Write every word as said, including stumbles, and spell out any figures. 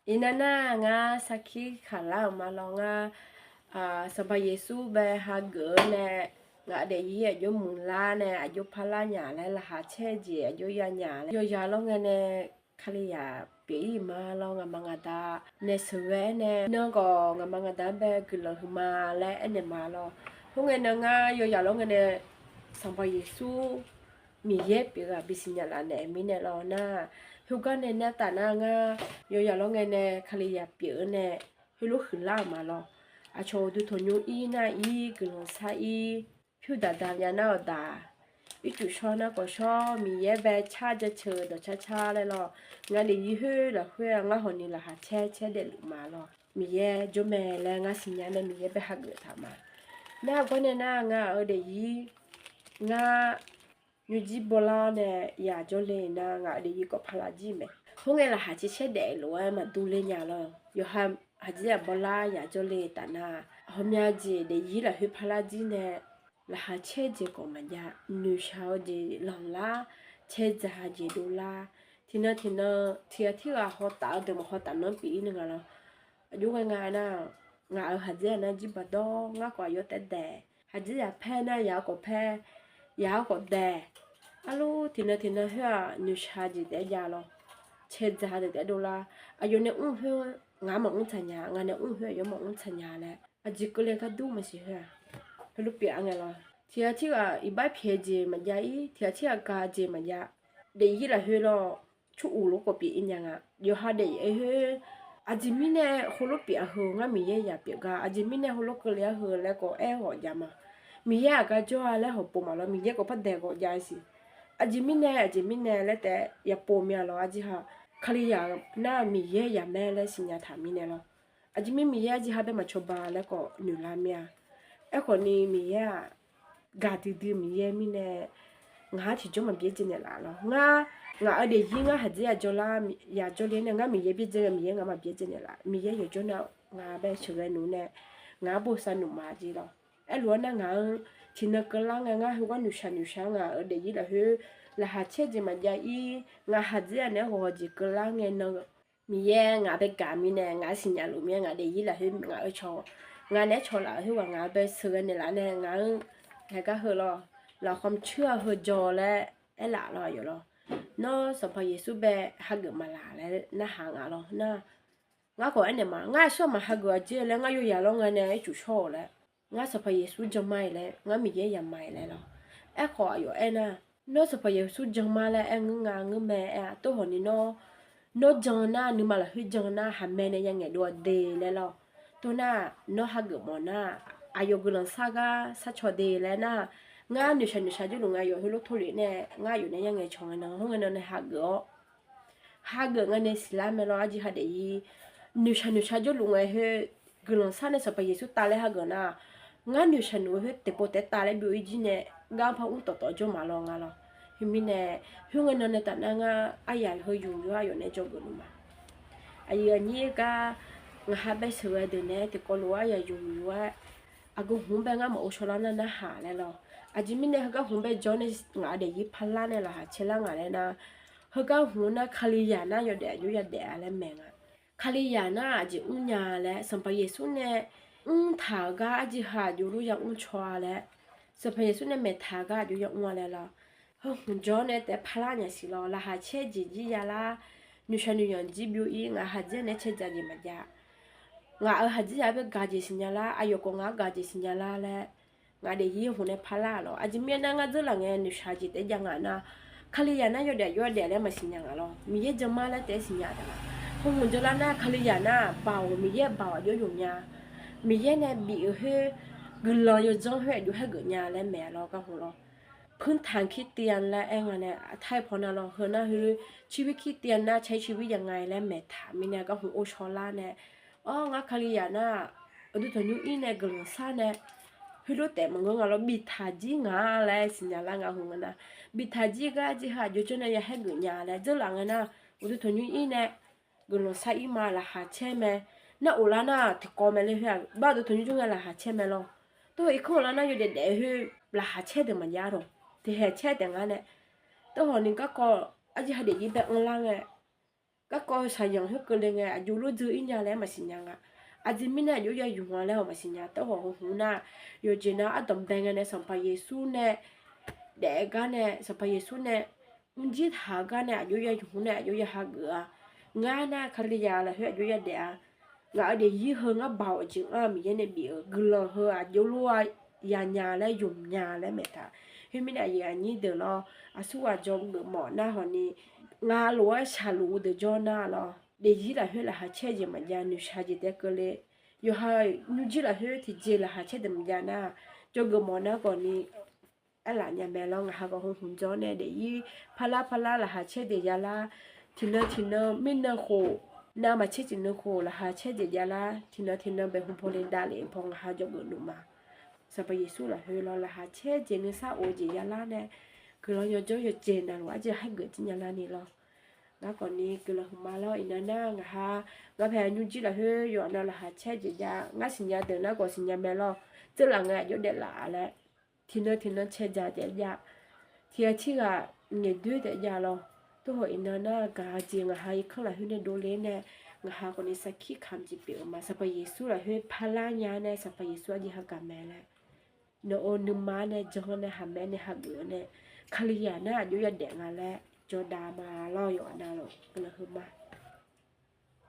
Iqnan nar ngar sarkir khaqlar-euq ma lawr. Ngar Sanqpaq Yeqsur bae hageuf-eu nae, ngaq daefzir aqjox muiqlar nae aqjox parlar nya laer laqkhaq caer-eu jeq aqjox ya nya laer yawzaq lawr ngae nae, Kalizaq pyeuf-ir ma lawr. Ngaqma ngaqda nae sheuqghae-aer nae nan khawf ngaqma ngaqda-anr bae guiqlanq huiqma laer aernaeq ma lawr. Khoerngae nan ngar yawzaq lawr ngae nae Sanqpaq Yeqsur Miqyaer pyeuf-eu ghaq bisiqnya laf naeq-eu mirnae lawr nar, khoergar nae nar taf nar ngar yawzaq lawr ngae nae Kalizaq pyeuf-eu nae heulof huiqlar-euq ma lawr. Aqcawq uqduq tanqnymr ir nar ir, guiqlanq sar ir, pyur daq daq nya nar-awq daq, ircuf shawr nar khawf shawr, Miqyaer bae car jaceuq dawqcar car laer lawr. Ngaq daefzir khoer lafkhoer-aq ngar hawq ni laqkhaq caer caer daefluf ma lawr. Miqyaer jawr mae laer ngar siqnya nae Miqyaer bae hageuf taq ma. Nar-eu gar nae nar ngaq-euq daefzir ngar nymrjir bawlar nae yaq jawrle nar ngaq-euq daefzir khawf parlar jir mae. Khoerngae laqkhaq caer caer daef lof-aer maqdur ler nya lawr. Yawqha haqjir-aq bawlar yaq jawrle taf nar, ghawqmya jeq daefzir lafkhoer parlar jir nae laqkhaq caer jeq khawf maqjav, noeqshaq-eu jeq lanqlar, caerdzaq jeq dovlar, tiqnan tiqnan tiqghaq tirghaq hawtaf-eu deuq maqhaw taf nanr pyeuf-ir nae nga lawr. Aqjox ghae nga nar, ngaq-euq haqjir-aq nar jirbaq dawr ngar khawf aqyawf taef daeq, haqjir yaq paer nar yaq-eu khawf paer, yaq-eu khawf daeq. Arlor tiqnan tiqnan khoer-aq noeqshaq jeq taef-aer jav lawr, caerdzaq deuq taef-aer dovlar. Aqyawf nae mr khoer ngaq maqmr tsaq nya, ngaq nae mr khoer aqyawf maqmr tsaq nya laer aqjeq keuvle gar dur maqsiq khoer-aq, heulof pyeuf-a ngae lawr. Tiqghaq tirghaq iqbax pyaeq jeq maqjav-ir, tiqghaq tirghaq gaq jeq maqjav. Daefzir lafkhoer lawr, curuq lof khawf pyeuf-ir nya nga. Yawqha daef-aer khoer, aqjeq mirnae heulof pyeuf-a heu ngar Miqyaer yaq pyeuf gar, aqjeq mirnae heulof keuvle-a heu laer khawf aer ghawq jav ma. Miqyaer aqgar jawr-a laer hawq pov ma lawr, Miqyaer khawf par daeq ghawq jav siq. Aqjeq mirnae aqjeq mirnae laer taef-aer ya pov mya lawr. Aqjeq haq Kalizaq nar Miqyaer yaq mae laer siqnya taq mirnae lawr. Aqjeq mir Miqyaer aqjeq haq bae maqcawba laer khawf noeqlar mir-a. Aerkhawf ni Miqyaer-aq gaqdui dui Miqyaer mirnae ngaq-anr tiqjawr maqbyaer dzaenaeq laf lawr. Ngar, ngaq-euq daefzir ngar haqjir yaq jawrlar, yaq jawrle nae ngar Miqyaer byaerdzae ghae Miqyaer ngaq maqbyaer dzaenaeq laf. Miqyaer yawqjawr nar ngaq bae sheuqghae nmr nae ngaq-anr bosav nmr ma jeq lawr. Aerlof-aer nar ngaq-anr tiqnan keuvlar ngae ngar heugar noeqshaq noeqshaq-anr ngaq-euq daefzir lafkhoer laqkhaq caer jeq maqjav-ir, ngaq haqjir-aq naeq-aer ghawqghaq jeq keuvlar ngae nan Miqyaer ngaq bae gaq mirnae ngaq-anr siqnya luf mir-aer ngaq daefzir lafkhoer ngaq-eu caw, ngaq naeq-aer caw laf-euq khoerghaq ngaq-anr bae sheuqghae naeq laf nae ngaq-anr haegar heu lawr, lafkham coer-a heu jaw laer aerlaf lawr aqyawf lawr. Nawr Sanqpaq Yeqsur bae hageuf maqlaq laer narhaq nga lawr nar, ngar khawf aernaeq ma, ngar aqsur-aq maqhageuf-a jer laer ngar yawzaq lawr ngae nae ircuf shawr-euq laer. Ngar Sanqpaq Yeqsur janma-iq laer, ngar Miqyaer yaqma-iq laer lawr. Aerkhawf aqyawf aernar, nawr Sanqpaq Yeqsur janma laer aer ngeur nga ngeur mae aer-a. Tov hawq ni nawr, nawr jan nar, nuima lafkhoer jan nar haqmae nae yangaeq dov-a de laer lawr. Tov nar, nawr hageuf mawf nar, aqyawf guiqlanq sar gar sar caw de laer nar, ngar noeqshaq noeqshaq jawrluf ngae aqyawf heulof tov lef nae ngar aqyawf nae yangaeq caw ngae nan hawr ngae nan nae hageuf-awr hageuf ngae nae siqlar mae lawr. Aqjeq haq daefzir noeqshaq noeqshaq jawrluf ngae khoer guiqlanq sar nae Sanqpaq Yeqsur tav laer hageuf nar, ngar noeqshaq noeq-eu khoer tiqpov taef-aer tav laer byov-ir jir nae gar par mr tawf tawf jawr ma lawr nga lawr. Khoermirnae, khoerngae nan nae taf nar ngar aryaq heu yumq yur-aer aqyawf nae dzawgeuf luf ma. Aqyuif aqnyir gar ngaq ha bae sheuqghae deuq naeq-aer tiqkawv lof-aer aryaq yumq yur-aer aqgeu hmq bae ngar maqghov shawrlar nar narhaq laer lawr. Aqjeq mirnae heugar hmq bae jawr nae ngaq-euq daefzir parlar nae laqkhaq caerlar ngaq laer nar, heugar hmq nar Kalizaq nar yawdaef aqjox yadaef-a laer maeq nga. Kalizaq nar aqjeq mrnya laer Sanqpaq Yeqsur nae mrtaq-euq gar aqjeq haq aqjox lof ya mrcaw-a laer, Sanqpaq Yeqsur nae maeqtaq-euq gar aqjox ya mr-a laer lawr. Heu hmq jawr nae taef-aer parlar nya siq lawr. Laqkhaq caer jeq jir ya lar, noeqshaq noeqyanq jir byov-ir, ngaq haqjir-a nae caerdzaq jeq maqjav. Ngaq-euq haqjir ya bae gaq jeq siqnya lar, aqyawf khawf ngaq-anr gaq jeq siqnya lar laer, ngaq daefzir hmq nae parlar lawr. Aqjeq mirnae nar ngar dzeurlaf ngae noeqshaq jeq taef-aer jav nga nar, Kalizaq nar yawdaef aqjox yadaef laer maqsiqnya nga lawr. Miqyaer janma laer taef-aer siqnya taef-a. Heu hmq jawrlar nar Kalizaq nar baoq Miqyaer baoq aqjox yawqnya. Miqyaer nae bif-euq khoer guiqlanq yawdzanr khoer aqjox haergeuf nya laer maeq lawr gar hmq lawr. พื้นฐานคริสเตียน laer aer nga nae aqtar-aer paw nar lawr. Heu nar heu ชีวิตคริสเตียน nar ใช้ชีวิตยังไง laer maeqtaq mirnae gar hmq ghovshaw lar nae, awr ngar Kalizaq nar uqduq tanqnymr ir nae guiqlanq sar nae heulof taef maqngeur nga lawr. Biftaq jir nga laer siqnya lar nga hmq nga nar, biftaq jir gar aqjeq haq aqjox jawr nae ya haergeuf nya laer dzeurlaf ngae nar, uqduq tanqnymr ir nae guiqlanq sar ir ma laqkhaq caer mae. Nar of lar nar tiqkawv mae ler khoer-aq bar uqduq tanqnymr jawr ngae laqkhaq caer mae lawr. Tov-aer irkanr of lar nar yawdaef daef khoer laqkhaq caer deuq maqjav lawr. Tiqhaeq caer taef ngar nae, tov hawq ni garkawv aqjeq haq daefzir bae anrlar ngae garkawv shaqzanq khoerkeuvle ngae aqjox lor dzeur-ir nya laer maqsiq nya nga. Aqjeq mirnae aqjox ya yuf nga laer-awq maqsiq nya. Tawrhawq heu hmq nar, yawqjeq nar ardanqbae ngae nae Sanqpaq Yeqsur nae daef-eu gar nae, Sanqpaq Yeqsur nae mrjir taq-eu gar nae aqjox ya yuf hmq nae aqjox ya hageuf-a. Ngar nar Kalizaq lafkhoer aqjox ya daef-a. Ngaq-euq daefzir heu ngar baoq-eu jeq anr-eu Miqyaer nae bif-euq guiqlanq heu aqjox lor-a yanya laer yamq nya laer maeqtaq. Khoermirnae aqyuif aqnyir deuq lawr, aqsurghaq dzawgeuf mawf nar hawq ni, ngaq lof-aer shaqluf deuq jawr nar lawr, daefzir lafkhoer laqkhaq caer jeq maqjav, noeqshaq jeq taef keuvle, yawqha nymrjir lafkhoer tiqjeq laqkhaq caer deuq maqjav nar, dzawgeuf mawf nar khawf ni, arlaf nya mae lawr. Ngaq ha khawf heu hmq jawr nae daefzir parlar parlar laqkhaq caer jeq javlar. Tiqnan tiqnan mirnan khof, navmaqtser tiqnan khof laqkhaq caer jeq javlar. Tiqnan tiqnan baeqhu pawle davlef paw ngaq ha dzawgeuf nuf ma. Sanqpaq Yeqsur lafkhoer lawr laqkhaq caer jeq nuisar of-eu jeq javlar nae, guiqlanq yawjawr yawjeq navluf arjeq hageuf jir nya lar ni lawr. Ngar khawf ni guiqlanq hmq ma lawr. Iqnan nar ngaq ha, ngar pae nymrjir lafkhoer yawqha nav laqkhaq caer jeq jav, ngar siqnya deuq nar khawf siqnya mae lawr. Dzeurlaf ngae aqjox daeflaf laer, tiqnan tiqnan cae dzaq taef jav, tiqghaq tirghaq ngaeqdoer taef jav lawr. Tawrhawq iqnan nar gaq-eu jeq ngaq ha irkanr lafkhoer nae dovle nae, ngaq ha khawf ni sarkir kamq jeq pyeuf-eu ma. Sanqpaq Yeqsur lafkhoer parlar nya nae Sanqpaq Yeqsur arjeq hagaq mae laer, nawq-euq nuima nae jan nae haqmae nae hageuf-eu nae, Kalizaq nar aqjox ya daef nga laer jawrdav ma lawr. Yawqha navluf guiqlanq hmq ma.